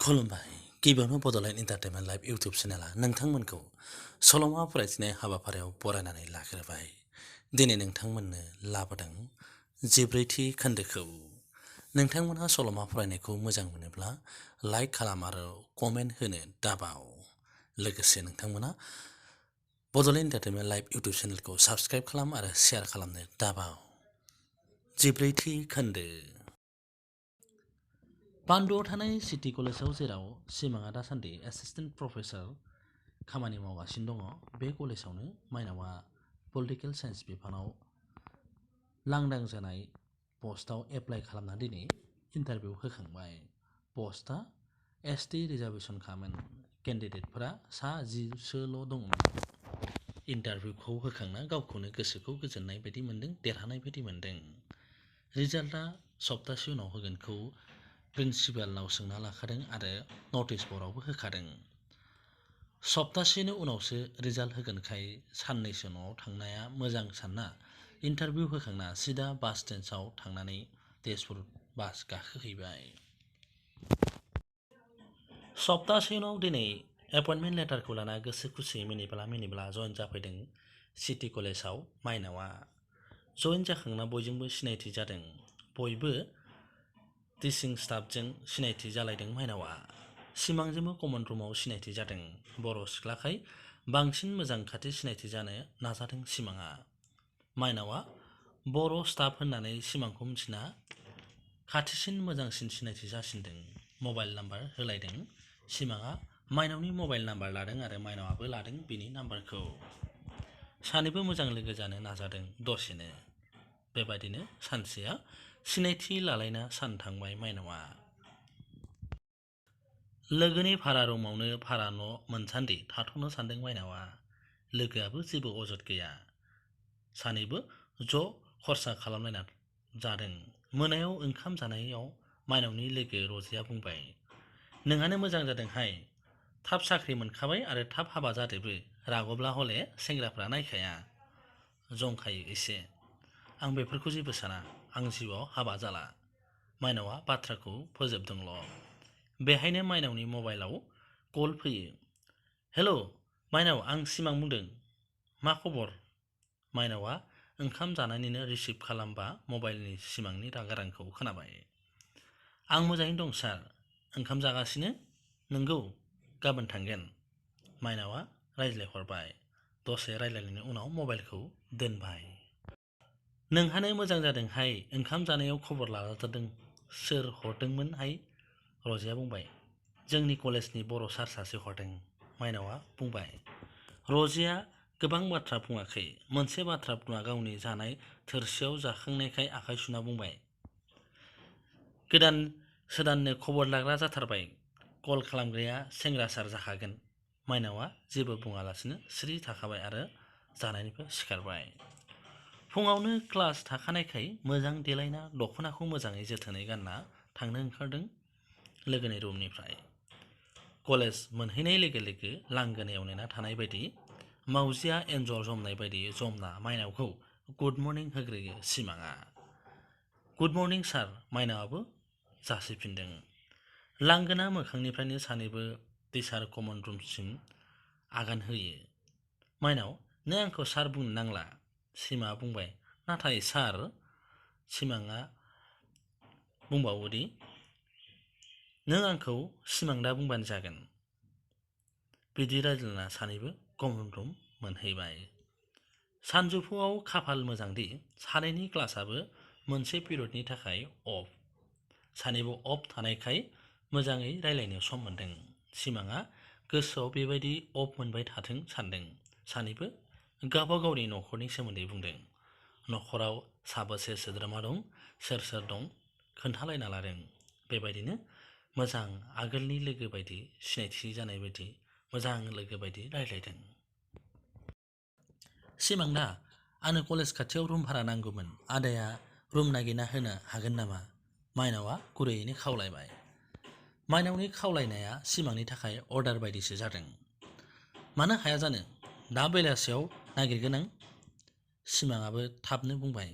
खुलुमबाय गिबियावनो Bodoland entertainment live YouTube चेनेला नोंथांमोनखौ सल'मा फरायथिनाय हाबाफारियाव बरायनानै लाग्रोबाय। दिनै नोंथांमोननो लाबोदों 14थि खोन्दोखौ। नोंथांमोनहा सल'मा फरायनायखौ मोजां मोनोब्ला लाइक खालाम आरो कमेन्ट होनो दाबाव। लोगोसे नोंथांमोना बड'लेण्ड एन्टारटेनमेन्ट लाइभ इउटुब चेनेलखौ साबस्क्राइब खालाम आरो शेयार खालामनो दाबाव। 14थि खोन्दो। बान्दुआव थानाय सिटी कलेजाव जेराव सिमाङा दासान्दि एसिस्टेन्ट प्रफेसर खामानि मावगासिनो दङ, बे कलेजावनो माइनावआ पलिटिकेल साइन्स बिफानाव लांदां जानाय पस्टआव एप्लाइ खालामना दिनै इन्टारभिउ होखांबाय। पस्टआ ST रिजार्भेसनखामोन। केन्डिडेटफोरा 10सोल' दंमोन। इन्टारभिउखौ होखांना गावखौनो गोसोखौ गोजोननाय बायदि मोन्दों, देरहानाय बायदि मोन्दों। रिजाल्टआ सप्तासे उनाव होगोनखौ प्रिन्सिपालनाव सोंना लाखादों आरो नटिस बर्डआवबो होखादों। सप्तासेनि उनावसो रिजाल्ट होगोनखाय साननैसो न'आव थांनाया मोजां सानना इन्टारभिउ होखांना सिदा बास स्टेन्डआव थांनानै तेजपुर बास गाखोहैबाय। सप्तासे उनाव दिनै एपइन्टमेन्ट लेटारखौ लाना गोसो खुसियै मिनिब्ला जइन जाफैदों सिटी कलेजाव माइनावआ। जइन जाखांना बयजोंबो सिनायथि जादों। बयबो टिचिं स्टाफजों सिनायथि जालायदों माइनावआ। सिमांजोंबो कमन रुमाव सिनायथि जादों। बर' सिख्लाखाय बांसिन मोजां खाथि सिनायथि जानो नाजादों सिमाङा। माइनावआ बर' स्टाफ होननानै सिमांखौ मिथिना खाथिसिन मोजांसिन सिनायथि जासिनदों। मबाइल नाम्बार होलायदों। सिमाङा माइनावनि मबाइल नाम्बार लादों आरो माइनावआबो लादों बिनि नाम्बारखौ। सानैबो मोजां लोगो जानो नाजादों दसेनो। बेबादिनो सानसेया सिनायथि लालायना सान थांबाय माइनावआ। लोगोनि भारा रुमावनो भारा न' मोनसान्दि थाथ'नो सानदों माइनावआ। लोगोआबो जेबो अजद गैया। सानैबो ज' खरसा खालामलायना जादों। मोनायाव ओंखाम जानायाव माइनावनि लोगो रजिया बुंबाय, नोंहानो मोजां जादोंहाय, थाब साख्रि मोनखाबाय आरो थाब हाबा जादोबो। रागब्ला हले सेंग्राफ्रा नायखाया, जंखायो एसे। आं बेफोरखौ जेबो साना, आं जिउआव हाबा जाला। माइनावआ बाथ्राखौ फोजोबदोंल'। बेहायनो माइनावनि मबाइलाव कल फैयो। हेल' माइनाव, आं सिमां बुंदों। मा खबर? माइनावआ ओंखाम जानानैनो रिसिभ खालामबा मबाइलनि सिमांनि गारांखौ खोनाबाय। आं मोजाङैनो दं सार, ओंखाम जागासिनो। नंगौ, गाबोन थांगोन। माइनावआ रायज्लायहरबाय। दसे रायज्लायनायनि उनाव मबाइलखौ दोनबाय। नोंहानो मोजां जादोंहाय, ओंखाम जानायाव खबर लाजादों। सोर हरदोंमोनहाय? रजिया बुंबाय, जोंनि कलेजनि बर' सार सासे हरदों। माइनावआ बुंबाय। रजिया गोबां बाथ्रा बुङाखै। मोनसे बाथ्रा बुङा गावनि जानाय थोरसियाव जाखांनायखाय आखाइ सुना बुंबाय, गोदान सोदाननो खबर लाग्रा जाथारबाय। कल खालामग्राया सेंग्रा सार जाखागोन। माइनावआ जेबो बुङालासिनो स्रि थाखाबाय आरो जानायनिफ्राय सिखारबाय। फुङावनो क्लास थाखानायखाय मोजां देलायना दख'नाखौ मोजाङै जोथोनै गानना थांनो ओंखारदों लोगोनि रुमनिफ्राय। कलेज मोनहैनाय लोगो लोगो लांगोनायाव नेना थानाय बायदि मावजिया एन्जर जमनाय बायदि जमना माइनावखौ गुड मर्निं होग्रोयो सिमाङा। गुड मर्निं सार, माइनावआबो जासिफिनदों। लांगोना मोखांनिफ्रायनो सानैबो टिचार कमन रुमसिम आगान होयो। माइनाव, नों आंखौ सार बुंनो नांला। सिमाङा बुंबाय। नाथाय सार, सिमाङा बुंबावोदि, नों आंखौ सिमां दा बुंबानो जागोन। बिदि रायज्लायना सानैबो कमन रुम मोनहैबाय। सानजौफुआव खाफाल मोजांदि सानैनि क्लासआबो मोनसे पिरियडनि थाखाय अफ। सानैबो अफ थानायखाय मोजाङै रायज्लायनो सम मोन्दों। सिमाङा गोसोआव बेबायदि अफ मोनबाय थाथों सान्दों। सानैबो गावबा गावनि न'खरनि सोमोन्दै बुंदों। न'खराव साबेसे सोद्रोमा दं, सोर सोर दं खोन्थालायना लादों। बेबायदिनो मोजां आगोलनि लोगो बायदि सिनायथि जानाय बायदि मोजां लोगो बायदि रायज्लायदों। सिमां दा, आंनो कलेज खाथियाव रुम भारा नांगौमोन। आदाया रुम नागिरना होनो हागोन नामा? माइनावआ गुरैयैनो खावलायबाय। माइनावनि खावलायनाया सिमांनि थाखाय अर्डार बायदिसो जादों। मानो हाया जानो, दा बेलासियाव नागिरगोन आं। सिमाङाबो थाबनो बुंबाय।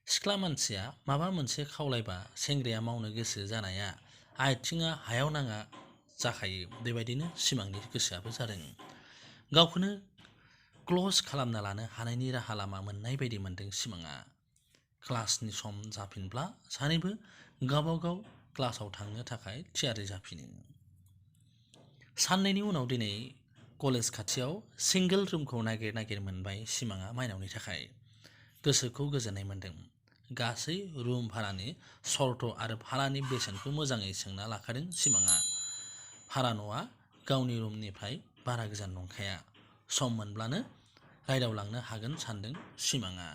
सिख्ला मानसिया माबा मोनसे खावलायबा सेंग्राया मावनो गोसो जानाया आथिङा हायाव नाङा जाखायो। बेबायदिनो सिमांनि गोसोआबो जादों। गावखौनो क्ल'ज खालामना लानो हानायनि राहा लामा मोननाय बायदि मोनदों सिमाङा। क्लासनि सम जाफिनब्ला सानैबो गावबागाव क्लासाव थांनो थाखाय थियारि जाफिनो। साननैनि उनाव दिनै कलेज खाथियाव सिंगोल रुमखौ नागिर मोनबाय सिमाङा माइनावनि थाखाय। गोसोखौ गोजोननाय मोन्दों। गासै रुम भारानि सर्त आरो भारानि बेसेनखौ मोजाङै सोंना लाखादों सिमाङा। भारा न'आ गावनि रुमनिफ्राय बारा गोजान नंखाया। सम मोनब्लानो रायदावलांनो हागोन सानदों सिमाङा।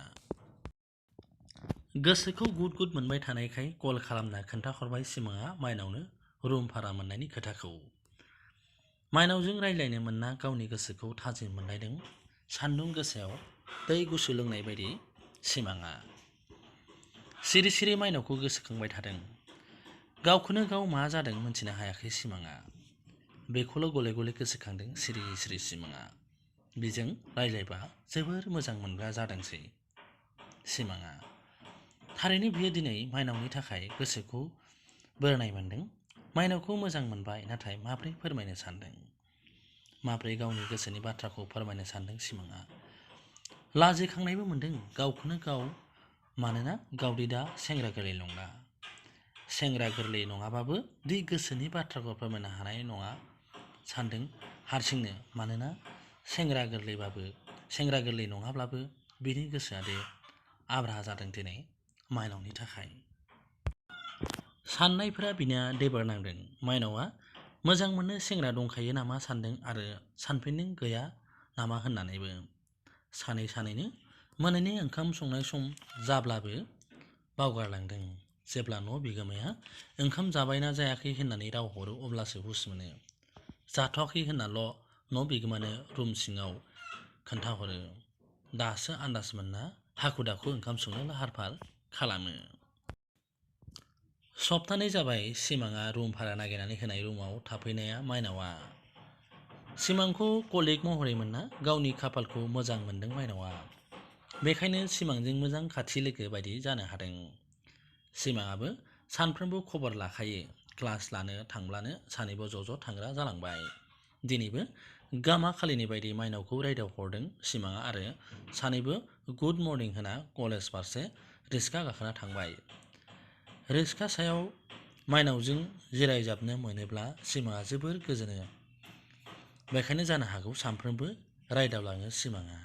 गोसोखौ गुद गुद मोनबाय थानायखाय कल खालामना खोन्थाहरबाय सिमाङा माइनावनो रुम भारा मोननायनि खोथाखौ। माइनावजों रायज्लायनो मोनना गावनि गोसोखौ थाजिम मोनलायदों। सान्दुं गोसायाव दै गुसु लोंनाय बायदि सिमाङा। सिरि सिरि माइनावखौ गोसोखांबाय थादों। गावखौनो गाव मा जादों मोनथिनो हायाखै सिमाङा। बेखौल' गले गले गोसोखांदों सिरि सिरि सिमाङा। बेजों रायज्लायबा जोबोर मोजां मोनग्रा जादोंसै सिमाङा। थारैनो बियो दिनै माइनावनि थाखाय गोसोखौ बोरनाय मोन्दों। माइनावखौ मोजां मोनबाय, नाथाय माब्रै फोरमायनो सानदों। माब्रै गावनि गोसोनि बाथ्राखौ फोरमायनो सानदों सिमाङा। लाजिखांनायबो मोन्दों गावखौनो गाव, मानोना गावदि दा सेंग्रा गोरलै नंला। सेंग्रा गोरलै नङाबाबो दि गोसोनि बाथ्राखौ फोरमायनो हानाय नङा सानदों हारसिंनो। मानोना सेंग्रा गोरलै नङाब्लाबो बिनि गोसोआ दे आब्रा जादों दिनै माइनावनि थाखाय। साननायफोरा बिना देबार नांदों। माइनावआ मोजां मोननो सेंग्रा दंखायो नामा सानदों आरो सानफिनदों गैया नामा होननानैबो। सानैनो मोनानि ओंखाम संनाय सम जाब्लाबो बावगारलांदों। जेब्ला न' बिगोमाया ओंखाम जाबायना जायाखै होननानै राव हरो अब्लासो हुस मोनो। जाथ'वाखै होननाल' न' बिगोमानो रुम सिङाव खोन्थाहरो। दासो आन्दाज मोनना हाखु दाखु ओंखाम संनो लाहार फाहार खालामो। सप्तानै जाबाय सिमाङा रुम भारा नागिरनानै होनाय रुमाव थाफैनाया। माइनावआ सिमांखौ कलिग महरै मोनना गावनि खाफालखौ मोजां मोनदों माइनावआ। बेखायनो सिमांजों मोजां खाथि लोगो बायदि जानो हादों। सिमाङाबो सानफ्रोमबो खबर लाखायो। क्लास लानो थांब्लानो सानैबो ज' थांग्रा जालांबाय। दिनैबो गामा खालिनि बायदि माइनावखौ रायदाव हरदों सिमाङा आरो सानैबो गुड मर्निं होना कलेज फारसे रिक्सा गाखोना थांबाय। रिक्सा सायाव माइनावजों जिरायजाबनो मोनोब्ला सिमाङा जोबोर गोजोनो। बेखायनो जानो हागौ सानफ्रोमबो रायदावलाङो सिमाङा।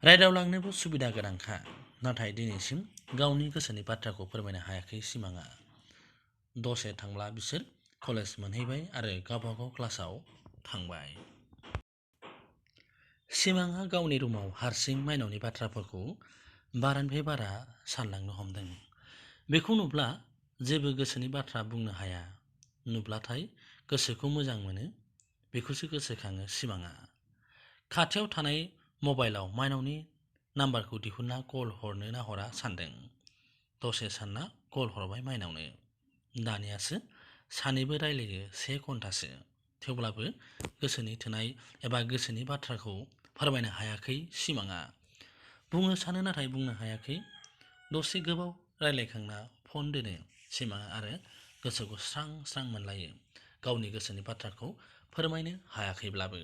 रायदावलांनोबो सुबिदा गोनांखा, नाथाय दिनैसिम गावनि गोसोनि बाथ्राखौ फोरमायनो हायाखै सिमाङा। दसे थांब्ला बिसोर कलेज मोनहैबाय आरो गावबागाव क्लासाव थांबाय। सिमाङा गावनि रुमाव हारसिं माइनावनि बाथ्राफोरखौ बारानिफ्राय बारा सानलांनो हमदों। बेखौ नुब्ला जेबो गोसोनि बाथ्रा बुंनो हाया। नुब्लाथाय गोसोखौ मोजां मोनो, बेखौसो गोसोखाङो सिमाङा। खाथियाव थानाय मबाइलाव माइनावनि नाम्बारखौ दिहुनना कल हरनो ना हरा सानदों। दसे सानना कल हरबाय माइनावनो। दानियासो सानैबो रायलायो 1 घन्टासो। थेवब्लाबो गोसोनि थोनाय एबा गोसोनि बाथ्राखौ फोरमायनो हायाखै सिमाङा। बुंनो सानो नाथाय बुंनो हायाखै। दसे गोबाव रायलायखांना फन दोनो सिमाङा आरो गोसोखौ स्रां स्रां मोनलायो, गावनि गोसोनि बाथ्राखौ फोरमायनो हायाखैब्लाबो।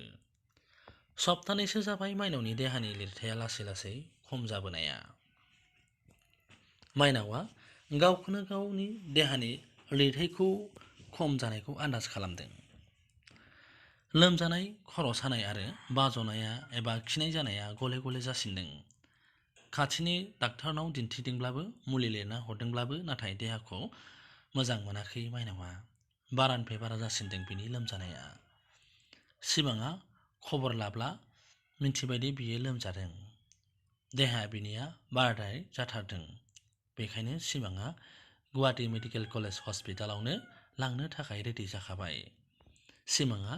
सप्तानैसो जाबाय माइनावनि देहानि लिरथाया लासै लासै खम जाबोनाया। माइनावआ गावखौनो गावनि देहानि लिरथायखौ खम जानायखौ आन्दाज खालामदों। लोमजानाय, खर' सानाय आरो बाज'नाया एबा खिनाय जानाया गले गले जासिनदों। खाथिनि डाक्टारनाव दिन्थिदोंब्लाबो मुलि लिरना हरदोंब्लाबो नाथाय देहाखौ मोजां मोनाखै माइनावआ। बारानिफ्राय बारा जासिनदों बिनि लोमजानाया। सिमाङा खबर लाब्ला मिन्थिबायदि बियो लोमजादों। देहाया बिनिया बाराद्राय जाथारदों। बेखायनो सिमाङा गुवाहाटि मेडिकेल कलेज हस्पिटालावनो लांनो थाखाय रेडि जाखाबाय। सिमाङा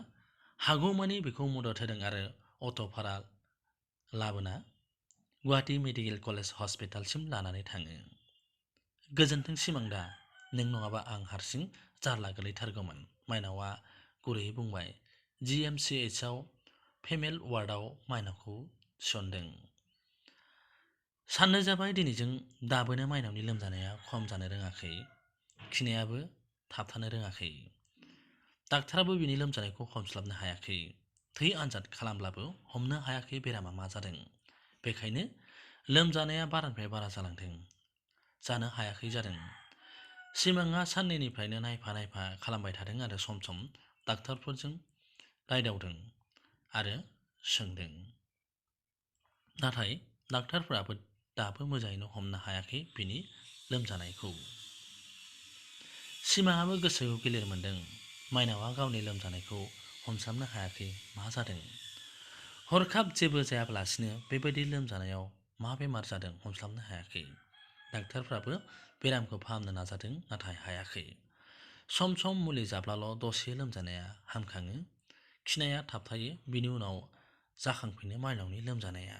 हागौमानि बेखौ मदद होदों आरो अट' भारा लाबोना गुवाहाटि मेडिकेल कलेज हस्पिटालसिम लानानै थाङो। गोजोन्थों सिमां दा, नों नङाबा आं हारसिं जारला गोलैथारगौमोन, माइनावआ गुरैयै बुंबाय। GMCHआव फेमेल वार्डआव माइनावखौ थिसनदों। साननो जाबाय दिनैजों दाबोनो माइनावनि लोमजानाया खम जानो रोङाखै, खिनायाबो थाबथानो रोङाखै। डाक्टाराबो बिनि लोमजानायखौ हमस्लाबनो हायाखै। थै आनजाद खालामब्लाबो हमनो हायाखै बेरामा मा जादों। बेखायनो लोमजानाया बारानिफ्राय बारा जालांदों। जानो हायाखै जादों। सिमाङा साननैनिफ्रायनो नायफा नायफा खालामबाय थादों आरो सम सम डाक्टारफोरजों रायदावदों आरो सोंदों। नाथाय डाक्टारफोराबो दाबो मोजाङैनो हमनो हायाखै बिनि लोमजानायखौ। सिमाङाबो गोसोखौ गिलिर मोनदों। माइनावआ गावनि लोमजानायखौ हमस्लाबनो हायाखै मा जादों। हरखाब जेबो जायाब्लासिनो बेबायदि लोमजानायाव मा बेमार जादों हमस्लाबनो हायाखै। डाक्टारफ्राबो बेरामखौ फाहामनो नाजादों नाथाय हायाखै। सम सम मुलि जाब्लाल' दसे लोमजानाया हामखाङो, खिनाया थाबथायो, बिनि उनाव जाखांफिनो माइनावनि लोमजानाया।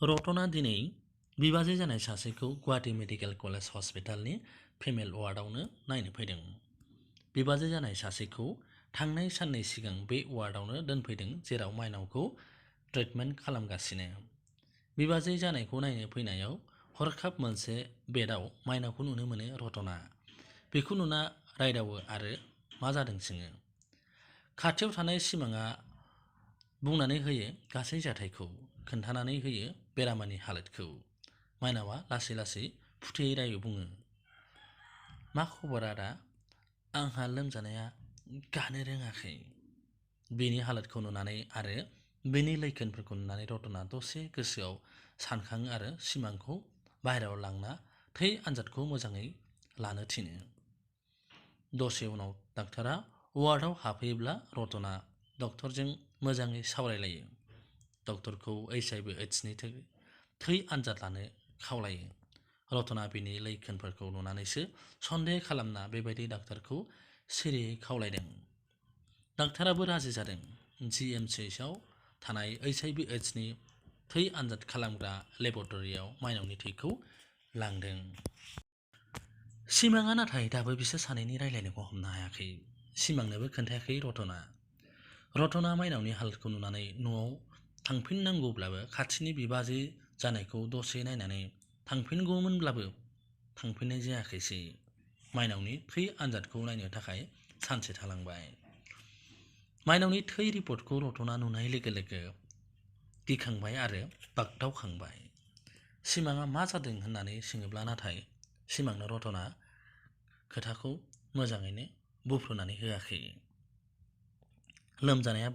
रतना दिनै बिबाजै जानाय सासेखौ गुवाहाटि मेडिकेल कलेज हस्पिटालनि फिमेल वार्डआवनो नायनो फैदों। बिबाजै जानाय सासेखौ थांनाय साननै सिगां बे वार्डआवनो दोनफैदों जेराव माइनावखौ ट्रिटमेन्ट खालामगासिनो। बिबाजै जानायखौ नायनो फैनायाव हरखाब मोनसे बेडआव माइनावखौ नुनो मोनो रतना। बेखौ नुना रायदावो आरो मा जादों सोङो। खाथियाव थानाय सिमाङा बुंनानै होयो गासै जाथायखौ, खोन्थानानै होयो बेरामानि हालोदखौ। माइनावआ लासै लासै फुथेयै रायै बुङो। मा खबर आदा? आंहा लोमजानाया गानो रोङाखै। बेनि हालोदखौ नुनानै आरो बेनि लैखोनफोरखौ नुनानै रतना दसे गोसोआव सानखाङो आरो सिमांखौ बाहेरायाव लांना थै आनजादखौ मोजाङै लानो थिनो। दसे उनाव डाक्टारा वार्डआव हाबफैयोब्ला रतना डक्टरजों मोजाङै सावरायलायो। डक्टरखौ HIV/AIDS थै आनजाद लानो खावलायो। रतना बिनि लैखोनफोरखौ नुनानैसो सन्देह खालामना बेबायदि डाक्टारखौ सिरियै खावलायदों। डाक्टाराबो राजि जादों। GMCHआव थानाय HIV/AIDS थै आनजाद खालामग्रा लेबरेटरियाव माइनावनि थैखौ लांदों। सिमाङा नाथाय दाबो बिसोर सानैनि रायलायनायखौ हमनो हायाखै। सिमांनोबो खोन्थायाखै रतना। रतना माइनावनि हालोदखौ नुनानै न'आव थांफिननांगौब्लाबो खाथिनि बिबाजै जानायखौ दसे नायनानै थांफिनगौमोनब्लाबो थांफिननाय जायाखैसै। माइनावनि थै आनजादखौ नायनो थाखाय सानसे थालांबाय। माइनावनि थै रिपर्टखौ रतना नुनाय लोगो लोगो गिखांबाय आरो बागदावखांबाय। सिमाङा मा जादों होननानै सोङोब्ला नाथाय सिमांनो रतना खोथाखौ मोजाङैनो बुफ्रुनानै होआखै। लोमजानाया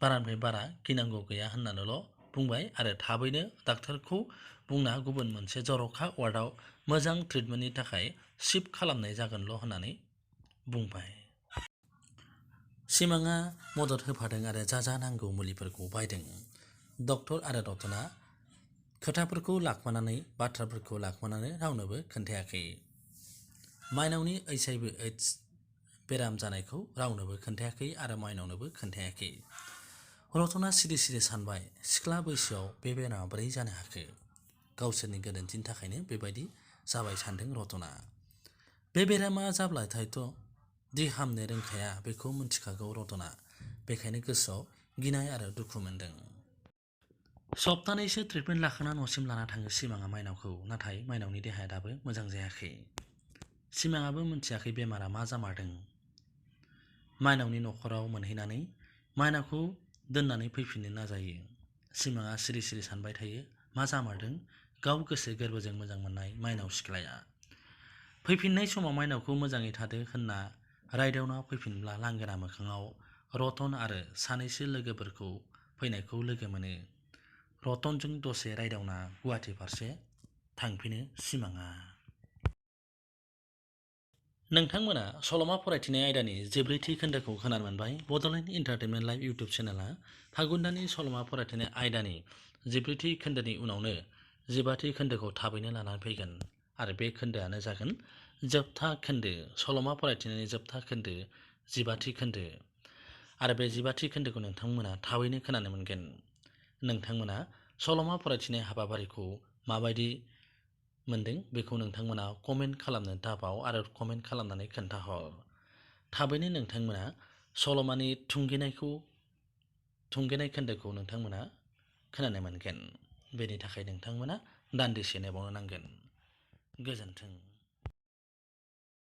बारानिफ्राय बारा गिनांगौ गैया होननानैल' बुंबाय आरो थाबैनो डाक्टारखौ बुंना गुबुन मोनसे जर'खा वार्डआव मोजां ट्रिटमेन्टनि थाखाय शिफ्ट खालामनाय जागोनल' होननानै बुंबाय। सिमाङा मदद होफादों आरो जा नांगौ मुलिफोरखौ बायदों। डक्टर आरो रतना खोथाफोरखौ बाथ्राफोरखौ लाखुमानानै रावनोबो खोन्थायाखै। माइनावनि HIV/AIDS बेराम जानायखौ रावनोबो खोन्थायाखै आरो माइनावनोबो खोन्थायाखै। रतना सिरि सिरि सानबाय सिख्ला बैसोआव बे बेरामा बोरै जानो हाखो? गावसोरनि गोरोन्थिनि थाखायनो बेबायदि जाबाय सानदों रतना। बे बेरामा जाब्लाथायथ' दि हामनो रोंखाया बेखौ मिन्थिखागौ रतना। बेखायनो गोसोआव गिनाय आरो दुखु मोनदों। सप्तानैसो ट्रिटमेन्ट लाखांना न'सिम लाना थाङो सिमाङा माइनावखौ। नाथाय माइनावनि देहाया दाबो मोजां जायाखै। सिमाङाबो मिन्थियाखै बेमारा मा जामारदों। माइनावनि न'खराव मोनहैनानै माइनावखौ दोननानै फैफिननो नाजायो। सिमाङा सिरि सिरि सानबाय थायो मा जामारदों गाव गोसो गोरबोजों मोजां मोननाय माइनाव सिख्लाया। फैफिननाय समाव माइनावखौ मोजाङै थादो होनना रायदावना फैफिनब्ला लांगोना मोखाङाव रतन आरो सानैसो लोगोफोरखौ फैनायखौ लोगो मोनो। रतनजों दसे रायदावना गुवाहाटि फारसे थांफिनो सिमाङा। नोंथांमोना सल'मा फरायथिनाय आयदानि 14थि खोन्दोखौ खोनानो मोनबाय। बड'लेण्ड एन्टारटेनमेन्ट लाइभ इउटुब चेनेलआ फागुन दाननि सल'मा फरायथिनाय आयदानि 14थि खोन्दोनि उनावनो 15थि खोन्दोखौ थाबैनो लानानै फैगोन आरो बे खोन्दोआनो जागोन जोबथा खोन्दो। सल'मा फरायथिनायनि जोबथा खोन्दो 15थि खोन्दो आरो बे 15थि खोन्दोखौ नोंथांमोना थाबैनो खोनानो मोनगोन। नोंथांमोना सल'मा फरायथिनाय हाबाफारिखौ माबायदि मोनदों बेखौ नोंथांमोना कमेन्ट खालामनो दाबाव आरो कमेन्ट खालामनानै खोन्थाहर। थाबैनो नोंथांमोना सल'मानि थुंगेनाय खोन्दोखौ नोंथांमोना खोनानो मोनगोन। बेनि थाखाय नोंथांमोना दान्दिसे नेबावनो नांगोन। गोजोन्थों।